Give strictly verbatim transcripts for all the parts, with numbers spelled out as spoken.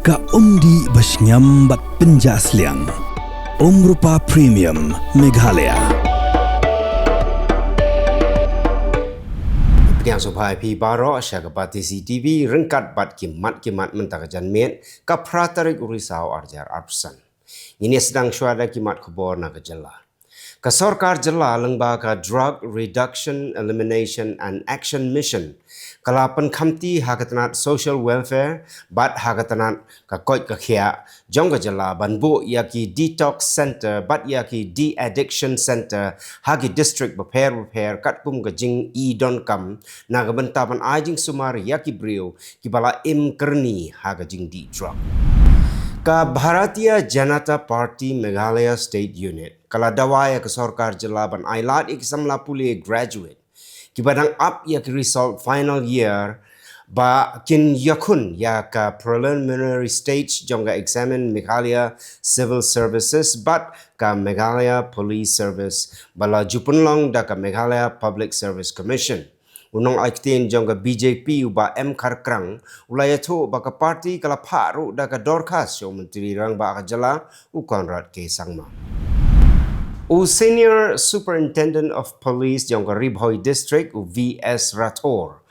Ka umdih ba shngiam bad pynjah sliang. Umrupa Premium Meghalaya. Pdiang sngewbha ïa phi baroh sha ka Batesi T V, ryngkat bad ki mat ki mat mynta ka janmiet, ka phra tarik u Risaw arhajar arphew san. Ngin ïa sdang shuwa da ki mat khubor na ka jylla. Ka sorkar jylla lyngba ka Drug Reduction, Elimination and Action Mission ka la pynkhamti ha ka tnat social welfare bad ha ka tnat ka koit ka khiah jong ka jylla ban buh ïa ki detox center bad ïa ki de-addiction center ha ki district bapher bapher katkum ka jingïadonkam na ka bynta ban ai jingsumar ïa ki briew kiba la im kyrni ha ka jingdih drug. Ka Bharatiya Janata Party Meghalaya State Unit ka la dawa ïa ka sorkar jylla ban ai lad ïa ki samla pule graduate kiba dang ap ïa ki result final year ba kin ïakhun ïa ka preliminary stage jong ka examen Meghalaya Civil Services bad ka Meghalaya Police Service ba la ju pynlong da ka Meghalaya Public Service Commission. U nongai ktien jong ka B J P u Bah M Kharkrang u la ïathuh ba ka party ka la phah ruh da ka dorkhas sha u Myntri Rangbah ka jylla u Conrad K Sangma. U Senior Superintendent of Police jong ka Ri Bhoi District u V S Rathore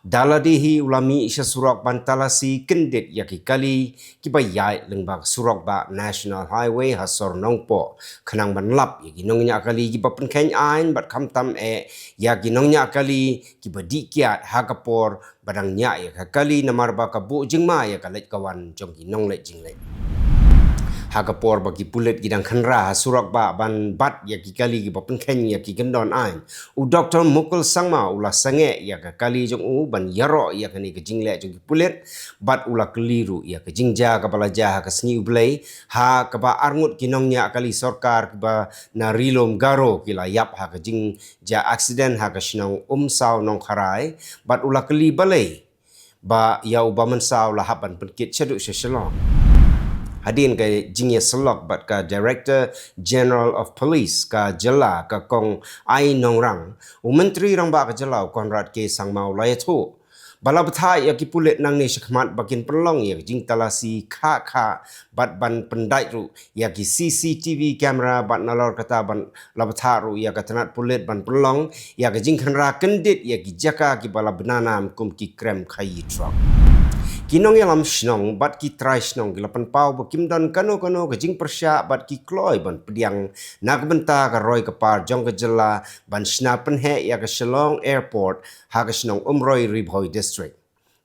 da lade hi u la mih sha surok ban talasi kyndit ïa ki kali kiba ïaid lyngba ka surok bah National Highway ha sor Nongpoh khnang ban lap ïa ki nongñiah kali kiba pynkheiñ aiñ bad khamtam eh ïa ki nongñiah kali kiba dih kiad ha ka por ba dang ñiah ïa ka kali namar ba ka buh jingma ïa ka leit ka wan jong ki nongleit jingleit. Ha ka por ba ki pulit ki dang khynra ha surok bah ban bat ïa ki kali kiba pynkheiñ ïa ki kyndon aiñ, u Doktor Mukul Sangma u la sangeh ïa ka kali jong u ban ïaroh ïa kane ka jingleh jong ki pulit bad u la kylli ruh ïa ka jingjia kaba la jia ha ka sngi U Blei ha kaba arngut ki nongñiah kali sorkar kiba na Ri Lum Garo ki la ïap ha ka jing jia aksiden ha ka shnong Umsaw Nongkharai bad u la kylli balei ba ïa u Bah Mynsaw la hap ban pynkit shaduh sha Shillong. Hadien ka jingïasyllok bad ka Director General of Police ka jylla ka Kong Ai Nongrang, u Myntri Rangbah ka jylla u Conrad K Sangma u la ïathuh ba la bthah ïa ki pulit nangne shakhmat ba kin pynlong ïa ka jingtalasi khah khah bad ban pyndait ruh ïa ki C C T V camera bad nalor kata ban la bthah ruh ïa ka tnat pulit ban pynlong ïa ka jingkhynra kyndit ïa ki jaka kiba la bna nam kum ki krem khaïi drug. Ki nongïalam shnong bad ki trai shnong ki la pynpaw ba kim don kano kano ka jingpyrshah bad ki kloi ban pdiang na ka bynta ka roi ka par jong ka jylla ban shna pynheh ïa ka Shillong Airport ha ka shnong Umroi, Ri Bhoi District.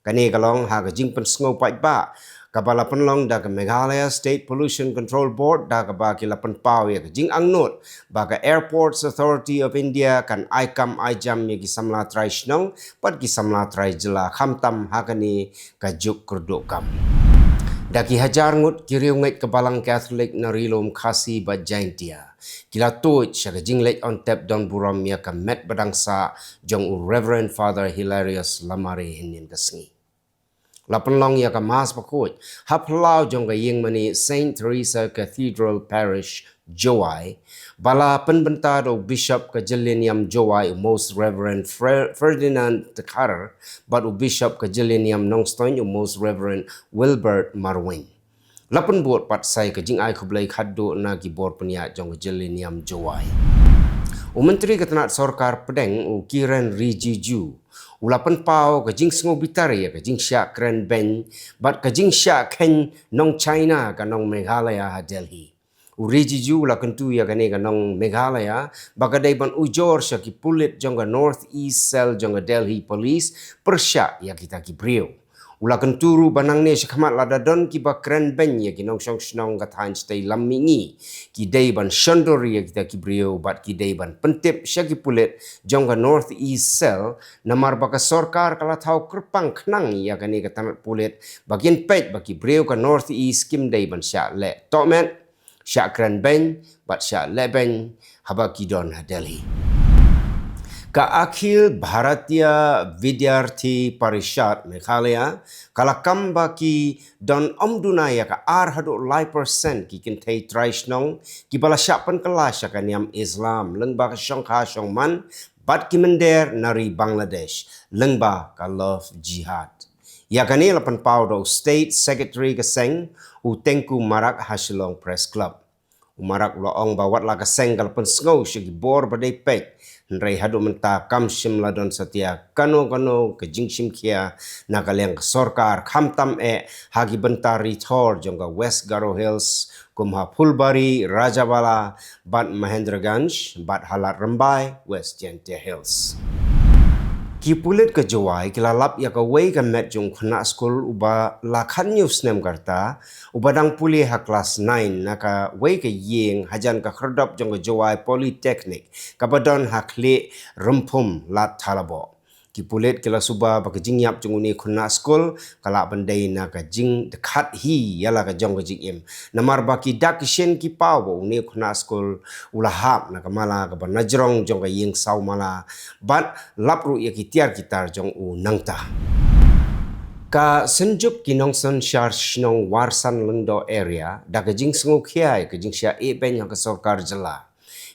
Kane ka long ha ka jingpynsngew paidbah kaba la pynlong da ka Meghalaya State Pollution Control Board da kaba ki la pynpaw ïa ka jingangnud ba ka Airports Authority of India kan ai kam ai jam ïa ki samla trai shnong bad ki samla trai jylla khamtam ha kane ka juk kyrduh kam. Da ki hajar ngut ki riewngeit ka Balang Katholik na Ri Lum Khasi bad Jaintia ki la tuid sha ka jingleit on tep don burom ïa ka met ba dang sah jong u Reverend Father Hilarius Lamare hynnin ka sngi. La pynlong ïa ka Mass bakhuid ha phyllaw jong ka ïingmane Saint Theresa Cathedral Parish, Jowai, ba la pynbynta da u Bishop ka jyllieñiam Jowai u Most Reverend Fre- Ferdinand Tekharer bad u Bishop ka jyllieñiam Nongstoiñ u Most Reverend Wilbert Marwein. La pynbud pat sa ïa ka jingai khublei khadduh na ki bor pynïaid jong ka jyllieñiam Jowai. U Myntri ka tnat sorkar pdeng u Kiren Rijiju u la pynpaw ka jingsngewbitar ïa ka jingshah kren beiñ bad ka jingshah kheiñ nong China ka nong Meghalaya ha Delhi. U Rijiju u la kyntu ïa kane ka nong Meghalaya ba ka dei ban ujor sha ki pulit jong ka North East Cell jong ka Delhi Police pyrshah ïa kita ki briew. U la kyntu ruh ba nangne shakhmat lada don kiba kren beiñ ïa ki nongshong shnong ka thaiñ shatei lam mihngi, ki dei ban shondur ïa kita ki briew bad ki dei ban pyntip sha ki pulit jong ka North East Cell namar ba ka sorkar ka la thaw kyrpang khnang ïa kane ka tnat pulit ba kin peit ba ki briew ka North East kim dei ban shah leh tohmet, shah kren beiñ bad shah leh beiñ haba ki don ha Delhi. Ka Akhil Bharatiya Vidyarthi Parishad Meghalaya ka la kam ba ki don ym duna ïa ka ar haduh lai percent ki kynthei trai shnong kiba la shah pynkylla sha ka niam Islam lyngba ka shongkha shongman bad ki mynder na ri Bangladesh lyngba ka love jihad. Ïa kane la pynpaw da u State Secretary ka seng, u Tengku Marak ha Shillong Press Club. U Marak u la ong ba wat la ka seng ka la pynsngew sha ki bor ba dei peit, hynrei haduh mynta kam shym la don satia kano kano ka jingshim khia na ka liang ka sorkar, khamtam eh ha ki bynta ri thor jong ka West Garo Hills, kum ha Phulbari, Rajabala bad Mahendraganj bad ha Lad Rymbai, West Jaintia Hills. Ki pulit ka Jowai ki la lap ïa kawei ka met jong u khynnah skul uba la khathynñiew snem ka rta, uba dang pule ha klas nine na kawei ka ïing hajan ka khyrdop jong ka Jowai Polytechnic kaba don ha Khlieh Rymphum, Lad Thalabo. Ki pulit ki la suba ba ka jingïap jong une u khynnah skul ka lah ban dei na ka jingdkhat hi ïa la ka jong ka jingim, namar ba ki dak ki shin ki paw ba une u khynnah skul u la hap na ka mala kaba najrong jong ka ïing saw mala bad lap ruh ïa ki tiar ki tar jong u nangta. Ka Synjuk ki Nongsynshar Shnong Warsan Lyngdoh Area, da ka jingsngewkhia ïa ka jingshah ïehbeiñ ha ka sorkar jylla,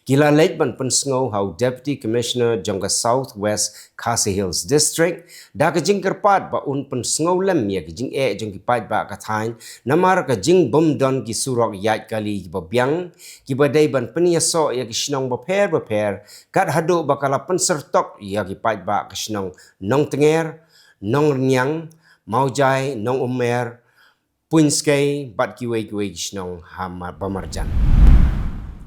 ki la leit ban pynsngew ha u Deputy Commissioner jong ka South West Khasi Hills District da ka jingkyrpad ba un pynsngew lem ïa ka jingeh jong ki paidbah ka thaiñ namar ka jingbymdon ki surok ïaid kali kiba biang, kiba dei ban pynïasoh ïa ki shnong bapher bapher, kat haduh ba ka la pynsyrtok ïa ki paidbah ka shnong Nongtnger, Nongrynïang, Mawjai, Nongummer, Puiñskei bad kiwei kiwei ki shnong ha ma-, ba marjan.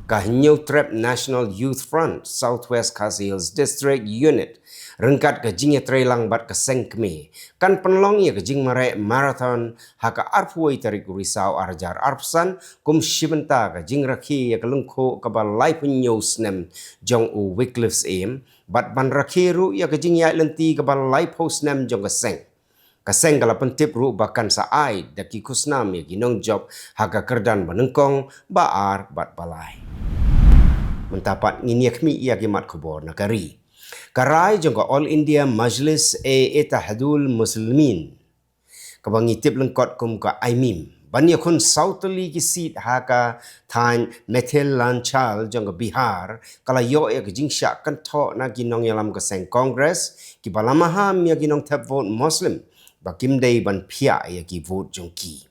Ka Hynñiewtrep National Youth Front South West Khasi Hills District Unit ryngkat ka jingïatreilang bad ka seng kmie kan pynlong ïa ka jingmareh marathon ha ka arphew wei tarik u Risaw ar hajar arphew san, kum shi bynta ka jingrakhe ïa ka lyngkhuh kaba laiphew hynñiew snem jong u Wycliffe Syiem bad ban rakhe ruh ïa ka jingïaid lynti kaba laiphew snem jong ka seng. Ka seng ka la pyntip ruh ba kan sa ai da ki khusnam ïa ki nongjop ha ka kyrdan ba nyngkong, ba ar bad ba lai. Mynta pat ngin ïa khmih ïa ki mat khubor na ka ri. Ka rai jong ka All India Majlis-e-Ittihadul Muslimin, kaba ngi tip lyngkot kum ka AIMIM, ban ïakhun saw tylli ki seat ha ka thaiñ Methailachal jong ka Bihar, ka la ïoh ïa ka jingshah kynthoh na ki nongïalam ka seng Congress, kiba la maham ïa ki nongthep vote Muslim ba kim dei ban phiah ïa ki vote jong ki.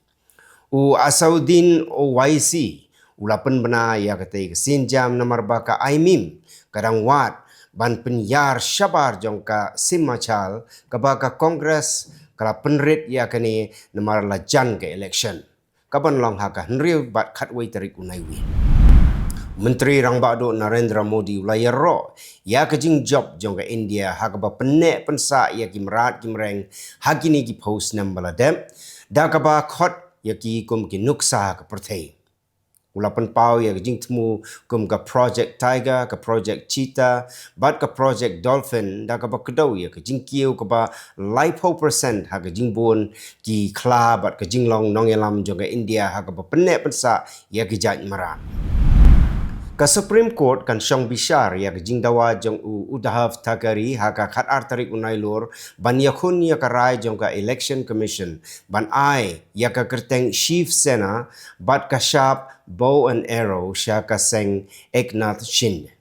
U Asauddin Owaisi u la pynbna ïa katei ka sienjam namar ba ka AIMIM ka dang wad ban pynïar shabar jong ka Simachal, kaba ka Congress ka la pynrit ïa kane namar la jan ka election kaban long ha ka hynriew bad khatwei tarik u Naiwieng. Myntri Rangbah Duh Narendra Modi u la ïaroh ïa ka jingjop jong ka India ha kaba pynneh pynsah ïa ki mrad ki mreng ha kine ki phew snem ba la dep, da kaba khot ïa ki kum ki nuksa ka pyrthei. U la pynpaw ïa ka jingthmu kum ka Project Tiger, ka Project Cheetah bad ka Project Dolphin, da kaba kdew ïa ka jingkiew kaba laiphew percent ha ka jingbun ki khla bad ka jinglong nongïalam jong ka India ha kaba pynneh pynsah ïa ki jait mrad. Ka Supreme Court kan shong bishar ïa ka jingdawa jong u Uddhav Thackeray ha ka khatar tarik u Nailur ban ïakhun ïa ka rai jong ka Election Commission ban ai ïa ka kyrteng Shiv Sena bad ka shap bow and arrow sha ka seng Eknath Shinde.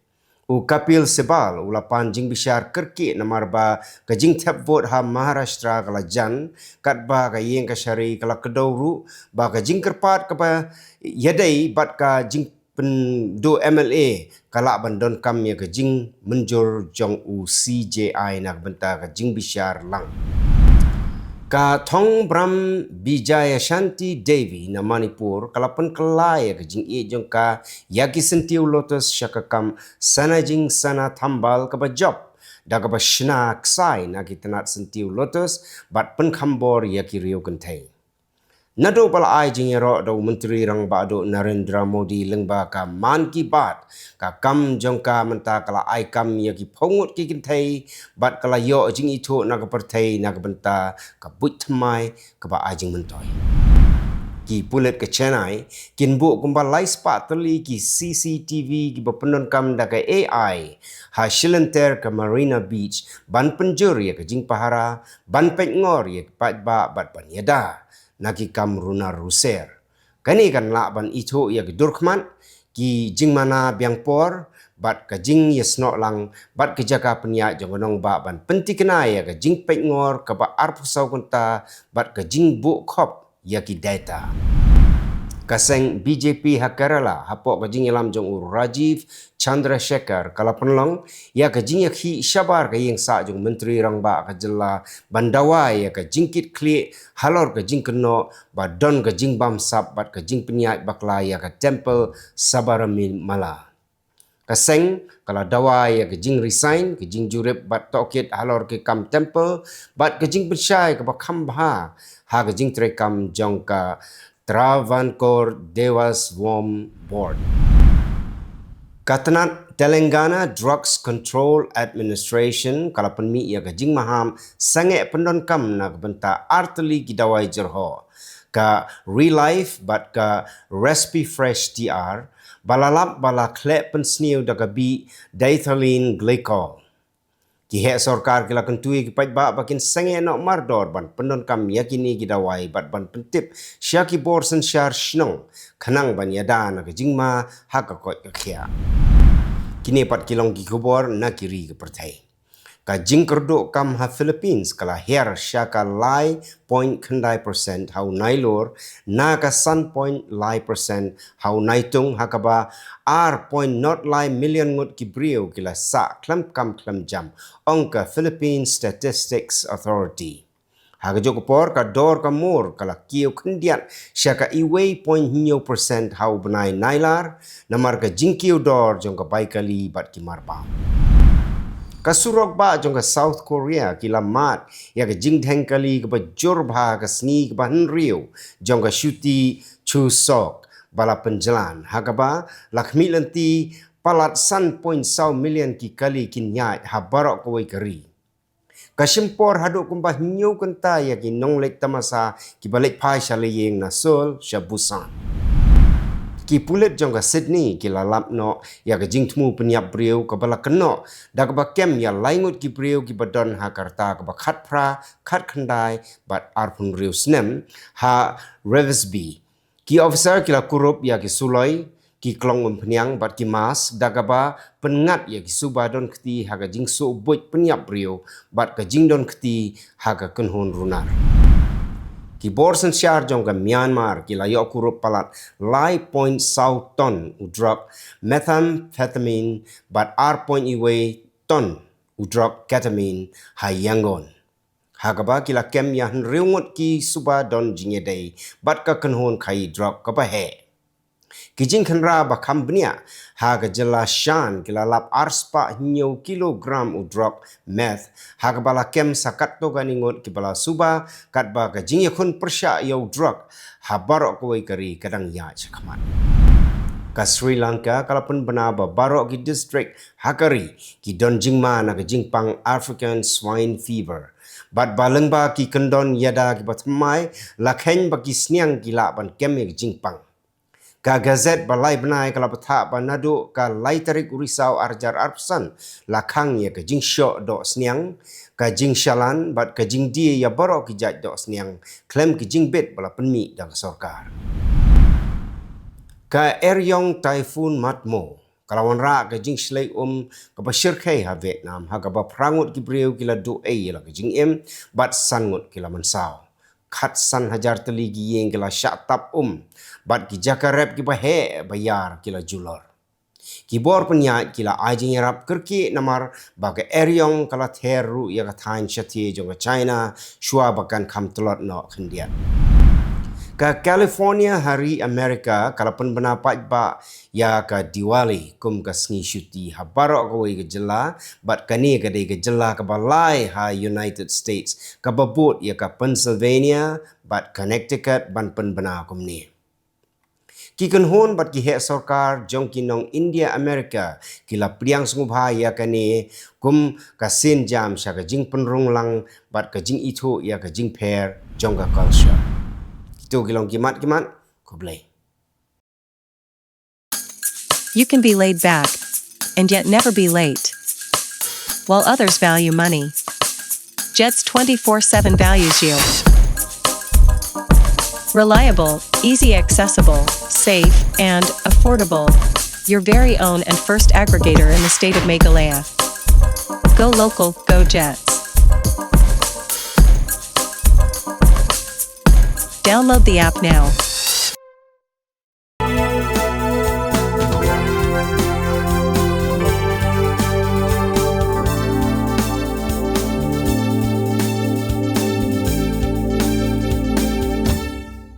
U Kapil Sibal u la pan jingbishar kyrkieh namar ba ka jingthep vote ha Maharashtra ka la jan, katba ka ïing kashari ka la kdew ruh ba ka jingkyrpad kaba ïadei bad ka jingpynduh M L A ka lah ban donkam ïa ka jingmynjur jong u C J I na ka bynta ka jingbishar lang. Ka Thongbram Bijayashanti Devi na Manipur ka la pynkylla ïa ka jingïeit jong ka ïa ki syntiew lotus sha ka kam Sanajing Sana Thambal kaba jop, da kaba shna ksai na ki tnat syntiew lotus bad pynkhambor ïa ki riew kynthei. Naduh ba la ai jingïaroh da u Myntri Rangbah Duh Narendra Modi lyngba ka Mann Ki Baat, ka kam jong ka mynta ka la ai kam ïa ki phew ngut ki kynthei bad ka la ïoh jingithuh na ka pyrthei na ka bynta ka buit thymmai kaba ai jingmyntoi. Ki pulit ka Chennai kin buh kumba lai spah tylli ki C C T V kiba pyndonkam da ka A I ha shilynter ka Marina Beach ban pynjur ïa ka jingpahara, ban peit ngor ïa ki paidbah bad ban ïada na ki kam runar ruser. Kane kan lah ban ithuh ïa ki dur khmat, ki jingmana biang por bad ka jingïasnoh lang bad ka jaka pynïaid jong ka nongbah ban pyntikna ïa ka jingpeitngor kaba arphew saw kynta bad ka jingbuh khop ïa ki data. Ka seng B J P ha Kerala hapoh ka jingïalam jong u Rajiv Chandrasekhar ka la pynlong ïa ka jingïakhih shabar ka ïing sah jong u Myntri Rangbah ka jylla ban dawa ïa ka jingkitkhlieh halor ka jingkynnoh ba don ka jingbamsap bad ka jingpynïaid bakla ïa ka Temple Sabarimala. Ka seng ka la dawa ïa ka jingresign, ka jingjurip bad tohkit halor ki kam temple bad ka jingpynshai kaba kham bha ha ka jingtreikam jong ka Travancore Devaswom Board. Ka tnat Telangana Drugs Control Administration ka la pynmih ïa ka jingmaham sangeh pyndonkam na ka bynta artylli ki dawai jyrhoh, ka Relife bad ka Respifresh T R, ba la lap ba la khleh pynsniew da ka bih diethylene glycol. Ki heh sorkar ki la kyntu ïa ki paidbah ba kin sangeh noh mardor ban pyndonkam ïa kine ki dawai bad ban pyntip sha ki bor synshar shnong khnang ban ïada na ka jingma ha ka koit ka khiah. Kine pat ki long ki khubor na ki ri ka pyrthei. Ka jingkyrduh kam ha Philippines ka la hiar sha ka lai point khyndai percent ha u Nailur na ka san point lai percent ha u Naitung, ha kaba ar point not lai million ngut ki briew ki la sah khlem kam khlem jam, ong ka Philippine Statistics Authority. Ha kajuh ka por ka dor ka mur ka la kiew khyndiat sha ka uwei point hynñiew percent ha u bnai Nailar, namar ka jingkiew dor jong ka bai kali bad ki marbam. Ka surok bah jong ka South Korea ki la mad ïa ka jingdheng kali kaba jur bha ka sngi kaba hynriew jong ka shuti Chuseok ba la pynjlan, ha kaba la khmih lynti palat san point saw million ki kali kin ïaid ha baroh kawei ka ri. Ka shim por haduh kumba hynñiew kynta ïa ki nongleit tamasa kiba leit phai sha lyieng na Seoul sha Busan. Ki pulit jong ka Sydney ki la lap noh ïa ka jingthmu pynïap briew kaba la kynnoh da kaba kem ïa lai ngut ki briew kiba don ha ka rta kaba khatphra, khatkhyndai bad arphew hynriew snem ha Revesby. Ki officer ki la kurup ïa ki suloi, ki klong umphniang bad ki mask da kaba pynngat ïa ki suba don kti ha ka jingsuh buit pynïap briew bad ka jingdon kti ha ka kynhun runar. Ki bor synshar jong ka Myanmar ki la ïoh kurup palat lai point saw ton u drok methamphetamine bad ar point uwei ton u drok ketamine ha Yangon. Ha kaba ki la kem ïa hynriew ngut ki suba don jingïadei bad ka kynhun khaïi drok kaba heh. Ki jingkhynra ba kham bniah ha ka jylla Shan ki la lap arspah hynñiew kilogram u drok meth, ha kaba la kem sa katto katne ngut kiba la suba, katba ka jingïakhun pyrshah ïa u drok ha baroh kawei ka ri ka dang ïaid shakhmat. Ka Sri Lanka ka la pynbna ba baroh ki distrik ha ka ri ki don jingma na ka jingpang African Swine Fever. Bad ba lyngba ki kyndon ïada kiba thymmai, la kheiñ ba ki sniang ki lah ban kem ïa ka jingpang. Ka gazette ba lai bnai ka la bthah ba naduh ka lai tarik u Risaw ar hajar arphew san la khang ïa ka jingshoh doh sniang, ka jingshalan bad ka jingdie ïa baroh ki jait doh sniang khlem ki jingbit ba la pynmih da ka sorkar. Ka eriong Typhoon Matmo ka la wanrah ka jingshlei um kaba shyrkhei ha Vietnam, ha kaba phra ngut ki briew ki la duh ei ïa la ka jingim bad san ngut ki la mynsaw. Khatsan hajar tylli ki ïing ki la shah tap um bad ki jaka rep kiba heh ba ïar ki la julor. Ki bor pynïaid ki la ai jingïarap kyrkieh namar ba ka eriong ka la ther ruh ïa ka thaiñ shathie jong ka China shuwa ba kan kham tlot noh khyndiat. Ka California ha ri America ka la pynbna paidbah ïa ka Diwali kum ka sngi shuti ha baroh kawei ka jylla, bad kane ka dei ka jylla kaba lai ha United States kaba bud ïa ka Pennsylvania bad Connecticut ban pynbna kumne. Ki kynhun bad ki heh sorkar jong ki nong India America ki la pdiang sngewbha ïa kane kum ka sienjam sha ka jingpynrung lang bad ka jingithuh ïa ka jingpher jong ka culture. Kito ki long ki mat ki mat. Khublei. You can be laid back and yet never be late. While others value money, Jet's twenty-four seven values you. Reliable, easy accessible, safe, and affordable. your very own and first aggregator in the state of Meghalaya. Go local, go Jets. Download the app now.